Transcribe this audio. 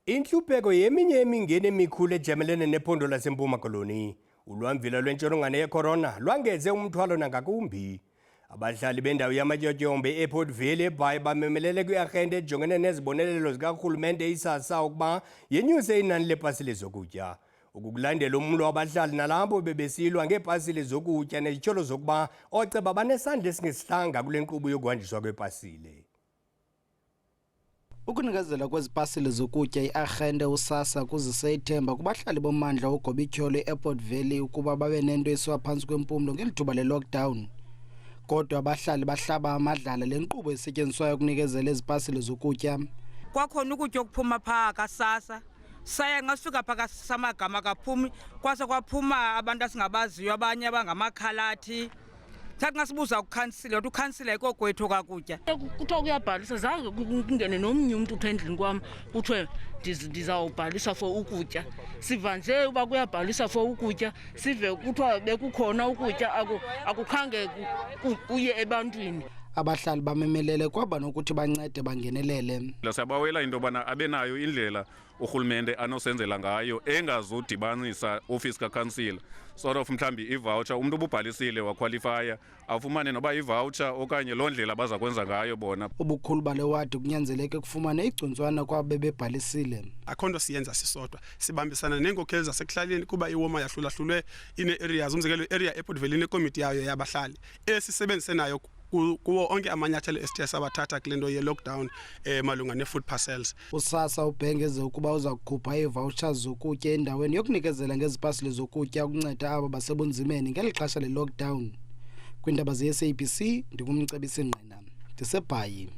Intlupheko yeminye yemingeni emikhulu ejamelene nephondo laseMpuma Koloni. Ulwamvila lwentsholongwane yekhorona lwangeze umthwalo nangakumbi. Abahlali bendawo yamatyotyombe ePort Vale eBhayi bamemelele kwiarhente ejongene nezibonelelo zikarhulumente iSASSA ukuba yenyuse inani leepasile zokutya. Oku kulandela umlo wabahlali nalapho bebesilwa ngeepasile zokutya nezityholo zokuba ooceba banesandla esingesihlanga kule nkqubo yokuhanjiswa kweepasile. Ukunikezelwa kwezi pasile zokutya iarhente uSASSA kuzise ithemba kubahlali bommandla woGobityholo iAirport Valley ukuba babe nento esiwa phantsi kwempumlo ngeli thuba le-lockdown. Kodwa abahlali bahlaba amadlala le nkqubo isetyenziswayo ukunikezela ezi pasile zokutya. Kwakhona ukutya okuphuma phaa kaSASSA, saya nxa sifika phaa kaSASSA amagama akaphumi, kwase kwaphuma abantu asingabaziyo, abanye abangamakhalathi. Sathi nxa sibuza kukhansila, wathi ukhansila ayikokwethu okakutya. Kuthiwa kuyabhalisa, zange kungene nomnye umntu kuthiwa endlini kwam kuthiwe ndizawubhalisa for ukutya. Siva nje uba kuyabhalisa for ukutya, sive kuthiwa bekukhona ukutya, akukhange kuye ebantwini. Abahlali bamemelele kwaba nokuthi bancede bangenelele. Siyabawela into yobana abe nayo indlela urhulumente anosenzela ngayo engazudibanisa ofisi kakhansila, sort of mhlawumbi ivoucher, umntu ububhalisile wakhwalifaya afumane noba ivoucher okanye loo ndlela baza kwenza ngayo bona. Ubukhulu bale wadi kunyanzeleke kufumane igcuntswana kwabo bebebhalisile. Akho nto siyenza sisodwa, sibambisana neenkokheli zasekuhlaleni kuba iwoma yahlulahlulwe ine-areas. Umzekelo, i-area ePort Valley inekomiti yayo yabahlali esisebenzise nayo kuwo onke amanyathelo esithe sawathatha kule nto ye-lockdown malunga nee-food parcels. USASSA ubhengeze ukuba uza kukhupha ii-vouchers zokutya endaweni yokunikezela ngezipasile zokutya ukunceda abo basebunzimeni ngeli xesha le-lockdown. Kwiindaba ze-SABC ndingumcebisi Ngqina, ndiseBhayi.